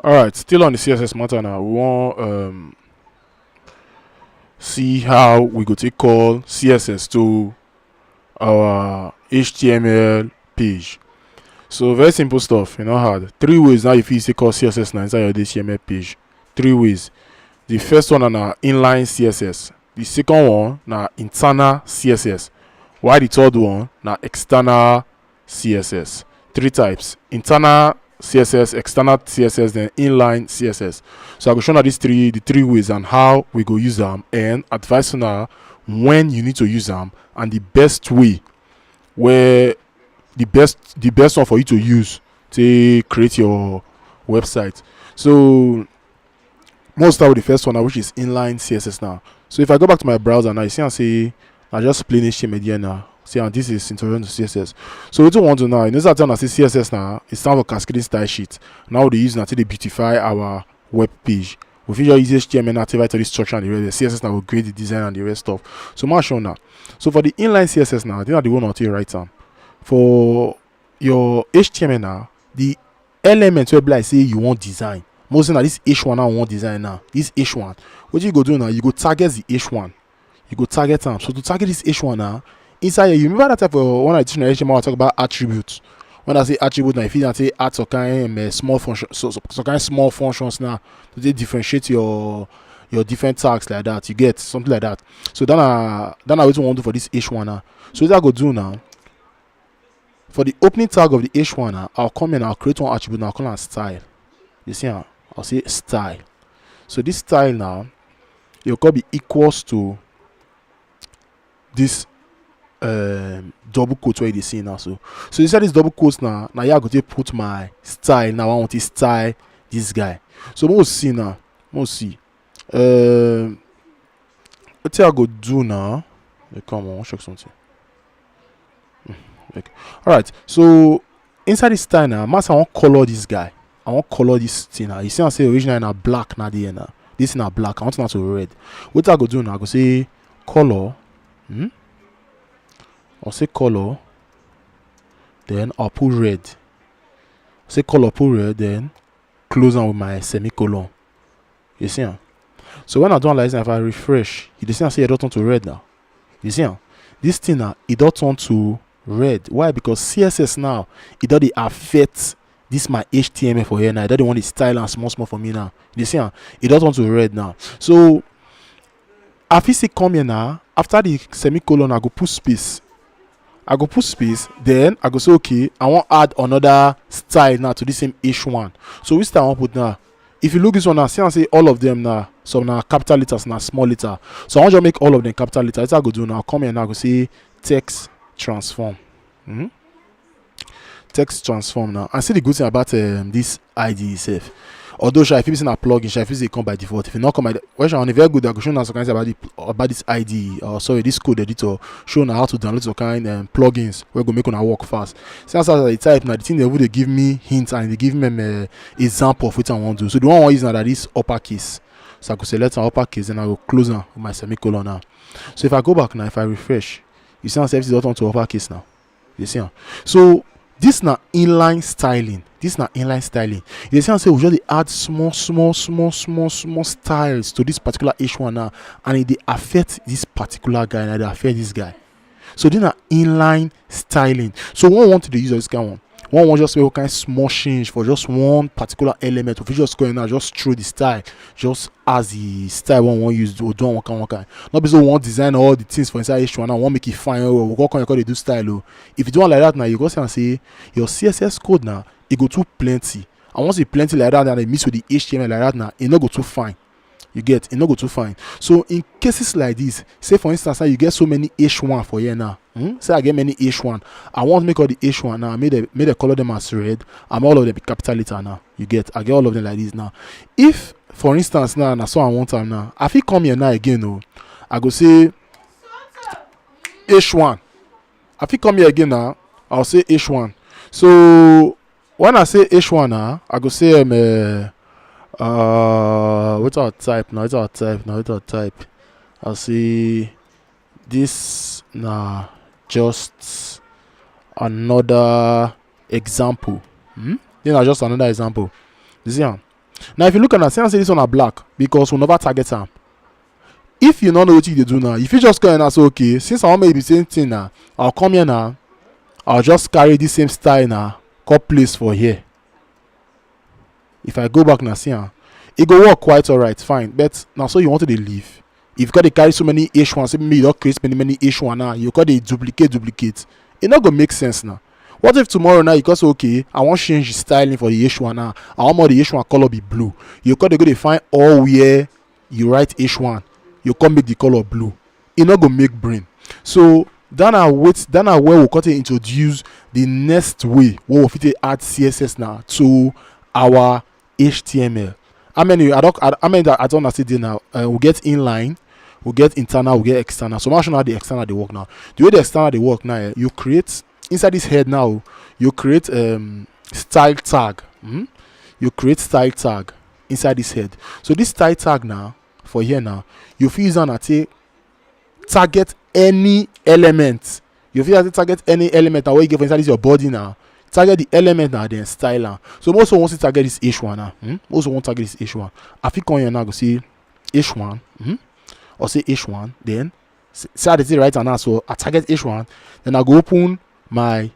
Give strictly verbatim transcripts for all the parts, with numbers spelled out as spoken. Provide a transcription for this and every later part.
All right, still on the C S S matter now. We wan um, see how we go take call C S S to our H T M L page. So very simple stuff, e no hard. Three ways now you fit take call C S S na inside your H T M L page. Three ways. The first one na inline C S S. The second one na internal C S S. While the third one na external C S S. Three types: internal C S S, external C S S, then inline C S S. So I go show una these three, the three ways and how we go use am, and advise una when you need to use am and the best way where the best the best one for you to use to create your website. So most start with the first one now, which is inline C S S now. So if I go back to my browser now, you see and say I just plain H T M L there now. See, and this is introduction to C S S. So what you want to now, you know that I say C S S now, it stands for cascading style sheet. Now they use now to dey beautify our web page. We fit just use H T M L now to write all this structure and the rest. C S S now will grade the design and the rest stuff. So make I show now. So for the inline C S S now, I think I the one until right time. For your H T M L now, the element wey be like say you wan design, most na this H one now wan design now. This H one, what you go do now? You go target the H one. You go target am. So to target this H one now, inside here, you remember that type of when I teach you H T M L, I talk about attributes. When I say attribute, now if you say add some kind um, small function, so, so- some kind small functions now to dey differentiate your your different tags like that. You get something like that. So then I then I wetin we wan do for this H one now. So what I go do now? For the opening tag of the H one now, I'll come in, I'll create one attribute, now I'll call am style. You see am? I'll say style. So this style now, it go be equals to this um, double quote where you dey see now. So so inside this double quote now, now here I go take put my style. Now I want to style this guy. So we'll see now. We'll see. Um, what I go do now? Hey, come on, check something. Hmm, okay. All right. So inside this style now, master, I want color this guy. I want color this thing now. You see, I say original na black now the now. This na black. I want now to red. What I go do now? I go say color. Hmm? I'll say color. Then I'll put red. Say color, put red. Then close am with my semicolon. You see am? So when I do am like this, if I refresh, you dey see am say e don turn to red now. You see am? This thing now, e don turn to red. Why? Because C S S now, e don dey affect this my H T M L for here now. E don dey want to style am small small for me now. You see am? E don turn to red now. So I fit still come here now. After the semicolon, I go put space. I go put space, then I go say, okay, I wan add another style now to the same H one. So which style I wan put now? If you look this one now, see am say all of them now, some na capital letters, na small letter. So I wan just make all of them capital letter. Wetin I go do now? Come here now, I go say text transform. Hmm? Text transform now. And see the good thing about um, this I D E itself. Although sha, if you say na plugin, sha, if you say e come by default, if you not come by, well, sha, on a very good, I go show you some kind about the about this I D E or sorry, this code editor. Show una how to download some kind um, plugins wey go make una work fast. See as I type now, the thing dey even dey give me hints and dey give me um, example of wetin I wan do. So the one I wan use na that this uppercase. So I go select am uppercase, then I go close am with my semicolon now. So if I go back now, if I refresh, you see am say everything don turn to uppercase now. You see am? So this na inline styling. This na inline styling. You see am say we just dey add small, small, small, small, small styles to this particular H one now, and e dey affect this particular guy, and e dey affect this guy. So this na inline styling. So one want to dey use this kind one. One want just make one kind small change for just one particular element. If you just go in now, just throw the style, just as the style one wan use or do am one kind one kind. No be say we wan design all the things for inside H one now, wan make it fine well well. We go come here, come dey do style o. If you do one like that now, you go see am say your C S S code now, e go too plenty. And once e plenty like that, and e mix with the H T M L like that now, e no go too fine. You get, e no go too fine. So in cases like this, say for instance, now you get so many H one for here now. Hmm? Say I get many H one. I want make all the H one now, make dem make dem color them as red, and all of them be capital letter now. You get, I get all of them like this now. If for instance now, na so I want am now, I fit come here now again o. I go say H one. I fit come here again now. I'll say H one. So when I say H one now, I go say um, uh, uh, wetin I type now, wetin I type now, wetin I type. I say this na just another example. Hmm? This na just another example. You see am? Now if you look at am, see am say this one na black because we never target am. If you no know wetin you dey do now, you fit just come here now say, okay, since I wan make e be same thing now, I'll come here now, I'll just carry this same style now, come place for here. If I go back now, see am, e go work quite alright, fine. But na so you want to dey live. If you go dey carry so many H one, say maybe you don create many many H one now, you go dey duplicate duplicate, e no go make sense now. What if tomorrow now you go say, okay, I wan change the styling for the H one now, I want more the H one color be blue. You go dey go dey find all where you write H one, you come make the color blue. E no go make brain. So that na wait that na where we come take introduce the next way wey we fit take add C S S now to our H T M L. How many I don how many that I don see dey now? Uh, we get inline, we get internal, we get external. So make I show una how the external dey work now. The way the external dey work now, eh, you create inside this head now, you create um style tag. Hmm? You create style tag inside this head. So this style tag now for here now, you fit use am na take target any element. You fit use am take target any element na wey you get for inside this your body now. Target the element now, then style am. So most of wan still target this H one now. Hmm? Most of wan target this H one. I fit come here now go say H one, hmm? Or say H one, then s- see how they take write am now. So I target H one, then I go open my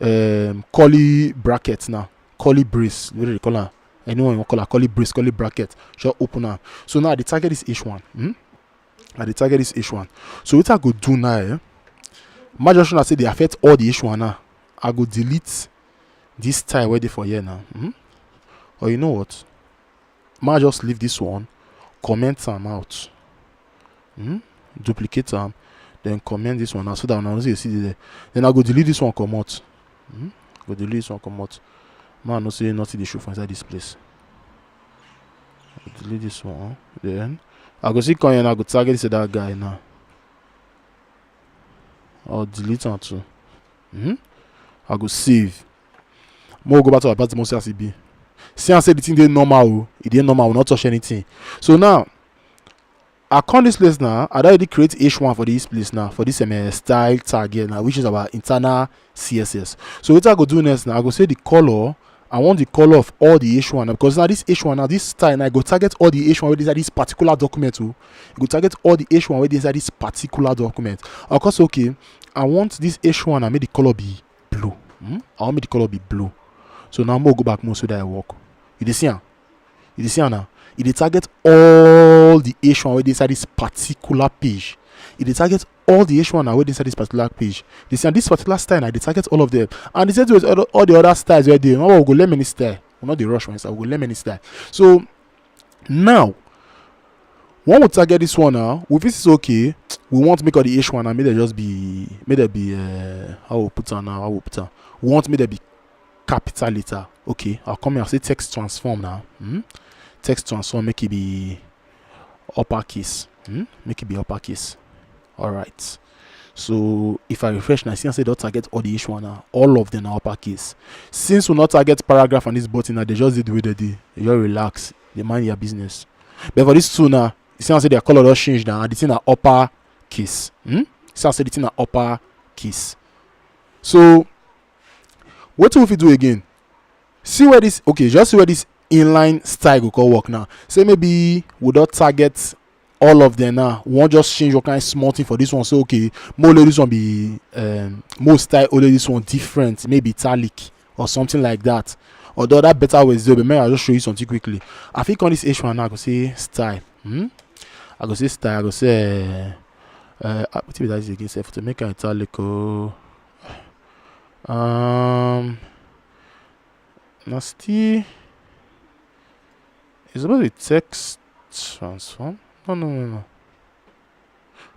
um curly bracket now, curly brace, what do they call am? Anyone you wan call am, curly brace, curly bracket, just open am. So now I dey target this H one. Hmm? I dey target this H one. So wetin I go do now, eh? Make I just show una say dey affect all the H one now. I go delete this style wey dey for here now. Hmm? Or you know what? Make I just leave this one, comment am out. Hmm? Duplicate am, then comment this one now so that una no see dey see there. Then I go delete this one comot. Hmm? Go delete this one comot. Make I know say nothing dey show for inside this place. Delete this one. Then I go see come here and I go target this other guy now. I'll delete am too. Hmm? I go save. Make we go back to our party, see as e be. See am say the thing dey normal o. E dey normal, we no touch anything. So now, I come this place now. I don already create H one for this place now, for this um, style tag here now, which is our internal C S S. So wetin I go do next now? I go say the color. I want the color of all the H one now, because now this H one now, this style now, I go target all the H one wey dey inside this particular document o. E go target all the H one wey dey inside this particular document. Of course, okay, I want this H one and make the color be blue. Hmm? I want make the color be blue. So now make we go back more so that I work. You dey see am? You dey see am now? E dey target all the H one wey dey inside this particular page. E dey target all the H one now wey dey inside this particular page. You dey see am? This particular style now, e dey target all of them. And the same thing with all, all the other styles wey dey. Now we go learn many style. We no dey rush for inside. We go learn many style. So now, when we target this one now, we fit say, okay, we want make all the H one and make dem just be, make dem be, uh, how we put am now, how we put am. We want make dem be capital letter. Okay, I'll come here and say text transform now. Hmm? Text transform, make it be uppercase. Hmm? Make it be uppercase. All right. So if I refresh now, see am say don target all the H one now. All of them are uppercase. Since we no target paragraph and this button now, they just dey the way they dey. They just relax. They mind their business. But for these two now, you see am say their color don change now. And the thing na uppercase. Hmm? See am say the thing na uppercase. So wetin we fit do again? See where this, okay, just see where this inline style go come work now. Say maybe we don target all of them now. We wan just change one kind small thing for this one. So okay, make we let this one be um make we style only this one different, maybe italic or something like that. Although that better ways dey, but make I just show you something quickly. I fit come this H one now, I go say style. Hmm? I go say style, I go say uh, uh ah, wetin be that again sef? To make am italic o. Um na still e suppose be text transform. No, no, no, no.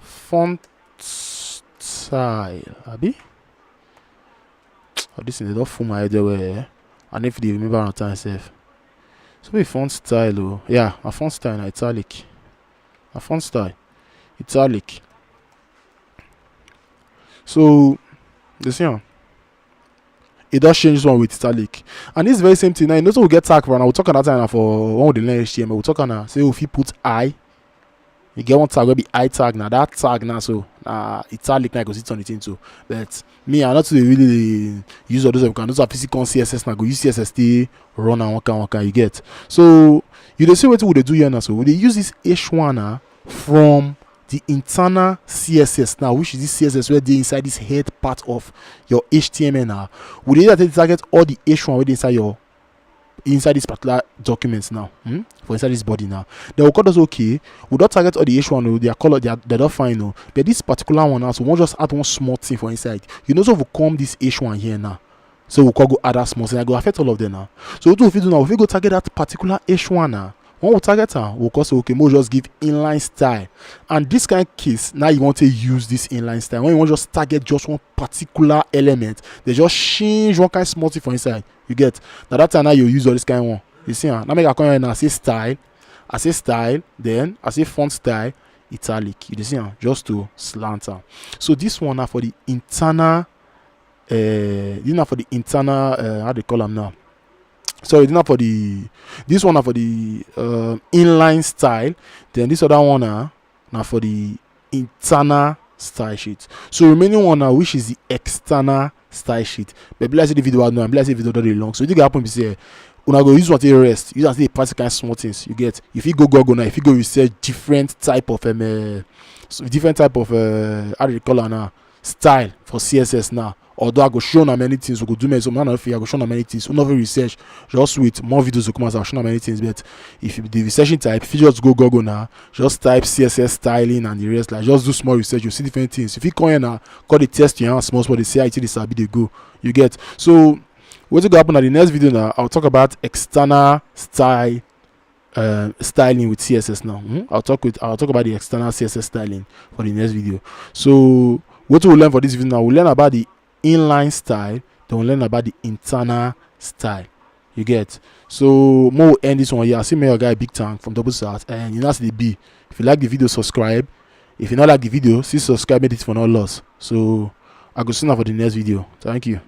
Font style, abi? Oh, this thing dey don full my head well well, eh? I no fit dey remember am on time sef. So be font style o. Yeah, na font style na italic. Na font style. Italic. So, you see am? E don change this one with italic. And this very same thing now, you know, so we get tag for now. We talk another time now for when we dey learn H T M L. We talk now, say we fit put I. You get one tag wey be I tag now. That tag now, so na italic na I go see turn the thing to. But me, I not to really use all those because I know I fit come C S S na go use C S S take run and one kind one kind you get. So you dey see wetin we dey do here now. So we dey use this H one na from the internal C S S now, which is this C S S wey dey inside this head part of your H T M L now. We dey use that take target all the H one wey dey inside your inside this particular document now, hmm? For inside this body now. Then we call those okay. We don't target all the H one, oh, their color, they are, they don't fine, oh. But this particular one now, so we wan just add one small thing for inside. You know, so we come this H one here now. So we call go add that small thing. I go affect all of them now. So what we fit do now? We fit go target that particular H one now. When we target am, we call say okay, mo just give inline style. And this kind case, now you want to use this inline style. When you want just target just one particular element, they just change one kind small thing for inside. You get? Now that time now you use all this kind one. You see, ah, now make I come here now say style. I say style, then I say font style, italic. You dey see am, just to slant am. So this one na for the internal, uh, this na for the internal, uh, how they call am now? Sorry, this na for the, this one na for the uh, inline style. Then this other one na na for the internal style sheet. So remaining one now, which is the external style sheet. But be like say the video I know, be like say the video don dey long. So wetin go happen be say, eh, una go use one take rest, use am take practice kind small things. You get? If you go Google now, if you go research different type of um, uh, so different type of uh, how do you call am now, style for C S S now. Although I go show una many things, we go do many, so man, if I go show una many things, we no fit research. Just wait, more videos will come as I show una many things. But if you the researching type, if you just go Google now, just type C S S styling and the rest. Like just do small research, you see different things. If you come here now, call the test your hand small small, they see how it is sabi they go. You get? So what will happen at the next video now? I'll talk about external style uh, styling with C S S now. Hmm? I'll talk with I'll talk about the external C S S styling for the next video. So what we'll learn for this video now, we'll learn about the inline style, then we'll learn about the internal style. You get? So more end this one here. I see my guy Big Tank from Double South, and you know the B. If you like the video, subscribe. If you not like the video, see subscribe, make it for no loss. So I go see you for the next video. Thank you.